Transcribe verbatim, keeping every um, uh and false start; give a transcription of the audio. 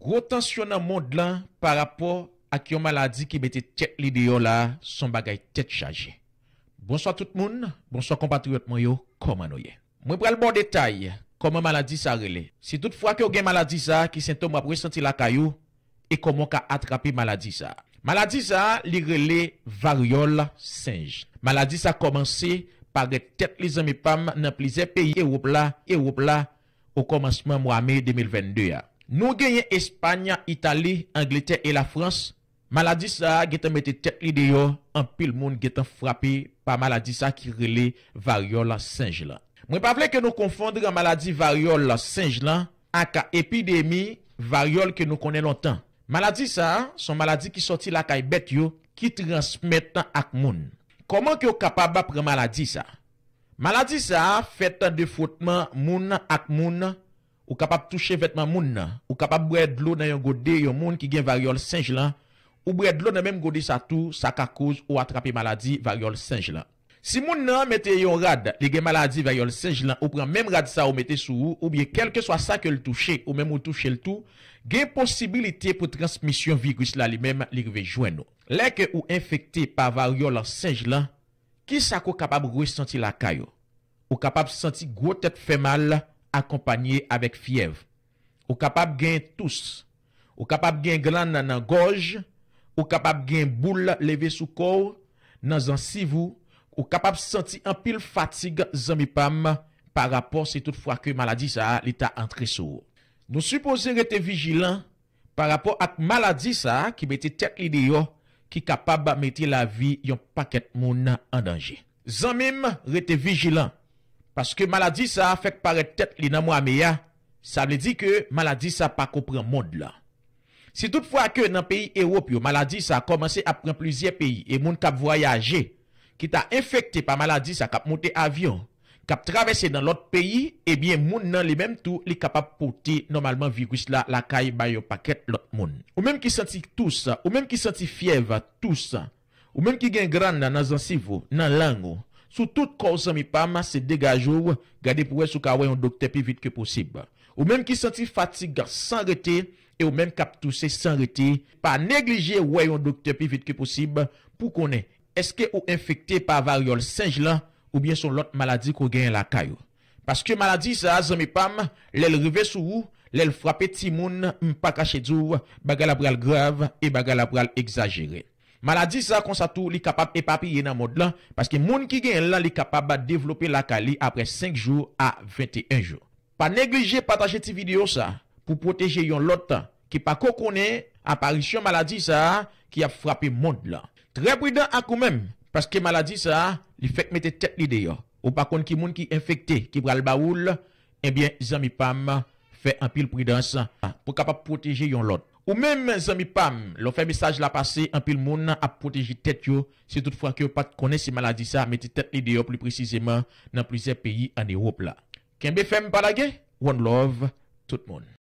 Gwo tansyon nan mond lan pa rapò ak yon maladi ki mete tèt li deyò la, se yon bagay tèt chaje. Bonswa tout moun, bonswa konpatriyòt mwen yo, kòman nou ye? Mwen pral ba w detay kòman maladi sa rele. Si tout fwa ke w gen maladi sa, ki sentòm w ap resanti lakay ou, e kòman w ka atrape maladi sa. Maladi sa, li rele varyòl senj. Maladi sa kòmanse parèt tèt li, zanmi pa m, nan plizyè peyi Ewòp la, Ewòp la, okòmansman mwa me de mil vennde a. Nou genyen Espay, Itali, Angletè e Lafrans. Maladi sa a gentan mete tèt li deyò, anpil moun gentan frape pa maladi sa ki rele varyòl senj lan. Mwen pa vle ke nou konfonn maladi varyòl senj lan ak epidemi varyòl ke nou konnen lontan. Maladi sa a, se yon maladi ki sòti lakay bèt yo, ki transmèt ak moun. Kòman ke w kapab pran maladi sa a? Maladi sa a fèt de fwotman moun ak moun. Ou kapab touche vètman moun nan. Ou kapab bwè dlo nan yon gode yon moun ki gen varyòl senj lan. Ou bwè dlo nan menm gode sa tou, sa ka koz ou atrape maladi varyòl senj lan. Si moun nan mete yon rad, li gen maladi varyòl senj lan, ou pran menm rad sa ou mete sou ou, oubyen kèlkeswa sa ke l touche, ou menm ou touche l tou, gen posibilite pou transmisyon viris la li menm li rive jwenn ou. Lè ke ou enfekte pa varyòl senj lan, kisa ke w kapab resanti lakay ou? Ou kapab santi gwo tèt fè mal akonpanye avèk fyèv. Ou kapab gen tous. Ou kapab gen glann nan gòj. Ou kapab gen boul leve sou kò w, nan zansiv ou. Ou kapab santi anpil fatig, zanmi pa m, pa rapò si tout fwa ke maladi sa a li ta antre sou ou. Nou sipoze rete vijilan pa rapò ak maladi sa a ki mete tèt li deyò, ki kapab mete lavi yon pakèt moun an danje. Zanmi m, rete vijilan, paske maladi sa a fèk parèt tèt li nan mwa me a, sa vle di ke maladi sa pako pran mond lan. Si tout fwa ke nan peyi Ewòp yo maladi sa a kòmanse ap pran plizyè peyi e moun k ap vwayaje ki ta enfekte pa maladi sa k ap monte avyon, k ap travèse nan lòt peyi, ebyen moun nan li menm tou li kapab pote nòmalman viris la lakay bay yon pakèt lòt moun. Ou menm ki santi tous, ou menm ki santi fyèv, tous, ou menm ki gen glann nan zansiv ou, nan lang ou, sou tout kò w, zanmi pa m, se degaje w, gade pou wè si w ka wè yon doktè pi vit ke posib. Ou menm ki santi fatig san rete, e ou menm k ap touse san rete, pa neglije wè yon doktè pi vit ke posib pou konnen èske ou enfekte pa varyòl senj lan oubyen se yon lòt maladi ke w genyen lakay ou. Paske maladi sa a, zanmi pa m, lè l rive sou ou, lè l frape timoun, m pa kache di w, bagay la pral grav e bagay la pral egzajere. Maladi sa a konsa tou, li kapab epapiye nan mond lan, paske moun ki genyen l lan, li kapab devlope lakay li apre senk jou a venteyen jou. Pa neglije pataje ti videyo sa pou pwoteje yon lòt ki pako konnen aparisyon maladi sa a ki ap frape mond lan. Trè pridan ak ou menm, paske maladi sa a, li fèk mete tèt li deyò. Ou pa konn ki moun ki enfekte, ki pral ba ou l, ebyen, zanmi pa m, fè anpil pridans pou kapab pwoteje yon lòt. Ou menm, zanmi pa m, lè w fè mesaj la pase, anpil moun ap pwoteje tèt yo, si tout fwa ke yo pa t konnen si maladi sa a mete tèt li deyò, pli presizeman nan plizyè peyi ann Ewòp la. Kenbe fèm, pa lage. One love, tout moun.